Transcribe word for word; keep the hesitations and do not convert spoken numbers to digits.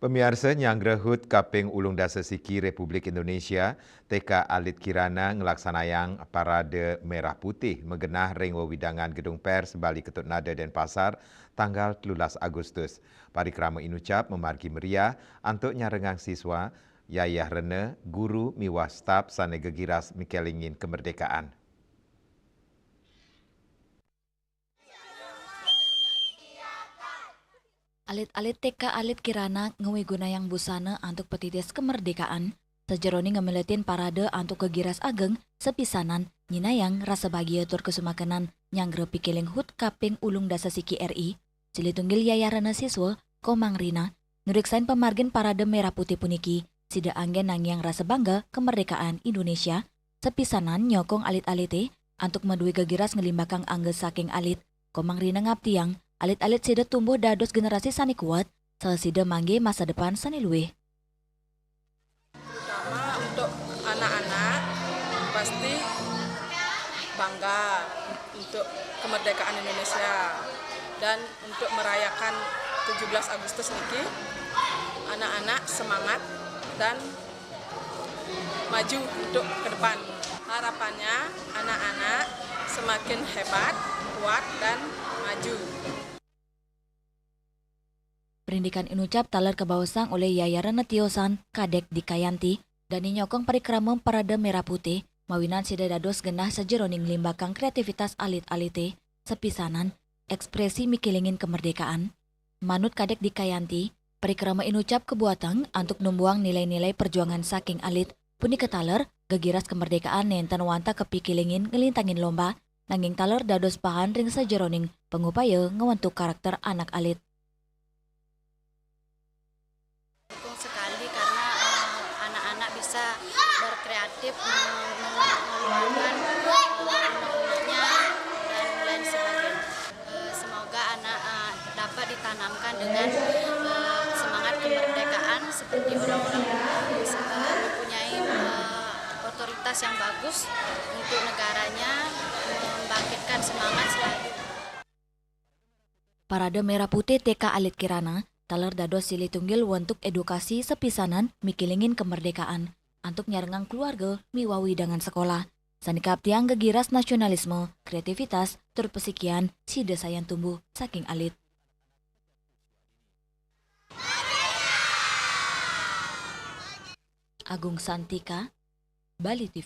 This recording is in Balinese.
Pemiarsa, nyanggra hut kaping ulung dasa siki Republik Indonesia, T K Alit Kirana nglaksanayang parade merah putih magenah ring wewidangan Gedung Pers Bali Ketut Nada Denpasar, tanggal telulas Agustus. Parikrama inucap mamargi meriah antuk nyarengang siswa, yayah rena, guru miwah staf sane gegiras mikelingin kemerdekaan. Alit-alit T K Alit Kirana ngwigunayang busana antuk patitis kemerdekaan, sajeroning ngamiletin parade antuk gegiras ageng, sapisanan nyinayang rasa bagia tur kasumakenan nyanggra pikiling hut kaping ulung dasa siki R I, silih tunggil yayah rena siswa, Komang Rina, nureksain pamargin parade merah putih puniki, sida anggen nangiang rasa bangga kemerdekaan Indonesia, sapisanan nyokong alit-alite antuk madue gegiras nglimbakang angga saking alit. Komang Rina ngaptiang, alit-alit sida tumbuh dados generasi sane kuat, saha sida mangge masa depan sane luih. Terutama untuk anak-anak, pasti bangga untuk kemerdekaan Indonesia dan untuk merayakan tujuh belas Agustus niki, anak-anak semangat dan maju untuk ke depan. Harapannya anak-anak semakin hebat, kuat, dan maju. Perindikan inucap taler kabaosang olih Yayah Rena tiosan, Kadek Dikayanti, dane nyokong parikrama Parade Merah Putih, mawinan sida dados genah sajeroning nglimbakang kreativitas alit-alite, sapisanan, ekspresi mikelingin kemerdekaan. Manut Kadek Dikayanti, parikrama inucap kabuatang antuk numbuhang nilai-nilai perjuangan saking alit, punika taler, gegiras kemerdekaan nenten wantah kapikelingin nglintangin lomba, nanging taler dados bahan ring sajeroning pangupaya ngwentuk karakter anak alit. Dukung sekali karena, eh, anak-anak bisa berkreatif, mem-, mem-, mengeluarkan, eh, unek-uneknya dan lain sebagainya. Eh, semoga anak, eh, dapat ditanamkan dengan, eh, semangat kemerdekaan seperti orang-orang, eh, mempunyai, eh, otoritas yang bagus untuk negaranya, membangkitkan semangat selalu. Parade Merah Putih T K Alit Kirana taler dados silih tunggil wentuk edukasi sapisanan mikelingin kemerdekaan antuk nyarengang keluarga miwah wewidangan sekolah, sane kaaptiang gegiras nasionalisme, kreativitas, tur pasikian sida sayan tumbuh saking alit. Agung Santika, Bali T V.